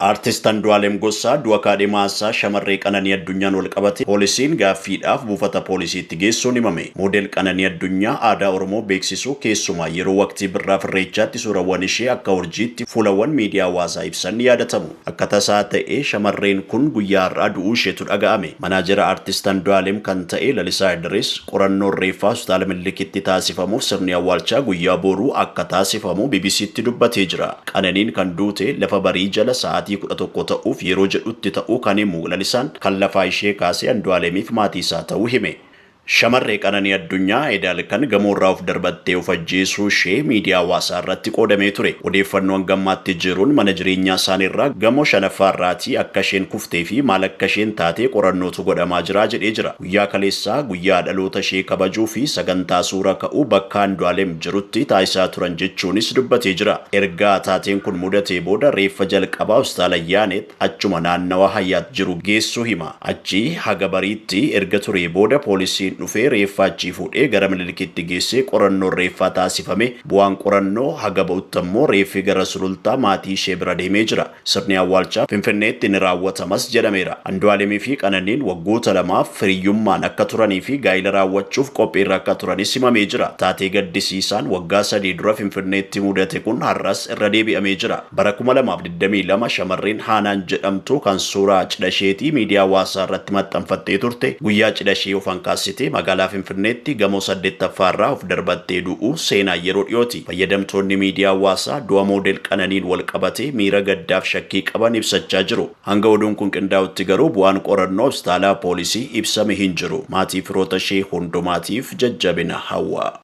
Artist Andu'aalem Gosaa du'a kaadhimaa isaa shamarree Qananii Addunyaan walqabate poolisiin gaaffiidhaaf buufata poolisiitti geessuun himame. Moodel Qananii Addunyaa aadaa Oromoo beeksisuu keessumaa yeroo waqtii birraa Irreechaatti suurawwan ishee akka urjiitti fuulawwan miidiyaa hawaasaa ibsan ni yaadatamu. Akka tasaa ta'ee shamarreen kun guyyaa har'aa du'uu isheetu dhaga'ame. Manaajera Artist Andu'aalem kan ta'e Lalisaa Idris qorannoon reeffaa hospitaala Minilikitti taasifamuuf sirni awwaalchaa guyyaa boruu akka taasifamu BBCtti dubbatee jira. Qananiin kan duute lafa barii jala sa'aatii 11 ta'uuf yeroo jedhutti ta'uu kan himu Lalisaan kan lafaa ishee kaasee Andu'aalemiif maatii isaa ta'uu hime. Shamarree Qananii Addunyaa Edaal kan gamoorraa of darbattee of ajjeesuu ishee miidiyaa hawaasaa irratti qoodamee ture. Odeeffannoo hangammaatti jiruun mana jireenyaa isaaniirraa gamoo shanaffaarraatii akka isheen kuftee fi maal akka isheen taatee qorannootu godhamaa jira jedhee jira. Guyyaa kaleessaa guyyaa dhaloota ishee kabajuu fi sagantaa suura ka'uu bakka Andu'aalem jirutti taasisaa turan jechuunis dubbatee jira. Ergaa taateen kun mudatee booda reeffa jalqabaa hospitaala Yaanet achuma naannawa Hayyaat jiru geessuu hima. Achi haga bariitti erga turee booda poolisiin dhufee reeffa achii fuudhee gara Minilikitti geessee qorannoon reeffaa taasifame. Bu'aan qorannoo haga ba'utti ammoo reeffi gara Sulultaa maatii ishee bira deemee jira. Sirni awwaalchaa Finfinneetti ni raawwatamas jedhameera. Andu'aalemii fi Qananiin waggoota lamaaf hiriyyummaan akka turanii fi gaa'ila raawwachuuf qophiirra akka turanis himamee jira. Taatee gaddisiisaan waggaa 3 dura Finfinneetti mudate kun har'as irra deebi'amee jira. Bara 2022 shamarreen Haanaan jedhamtu kan suuraa cidha isheetii miidiyaa hawaasaa irratti maxxanfattee turte guyyaa cidha ishee of hanqaassitee magaalaa Finfinneetti gamoo 8ffaa irraa of darbattee du'uu seenaa yeroo dhiyooti. Fayyadamtoonni miidiyaa hawaasaa du'a moodel Qananiin wal qabatee miira gaddaaf shakkii qaban ibsachaa jiru. Hanga oduun kun qindaa'utti garuu bu'aan qorannoo hospitaalaa poolisii ibsame hin jiru. Maatii firoota ishee hundumaatiif jajjabina hawwa.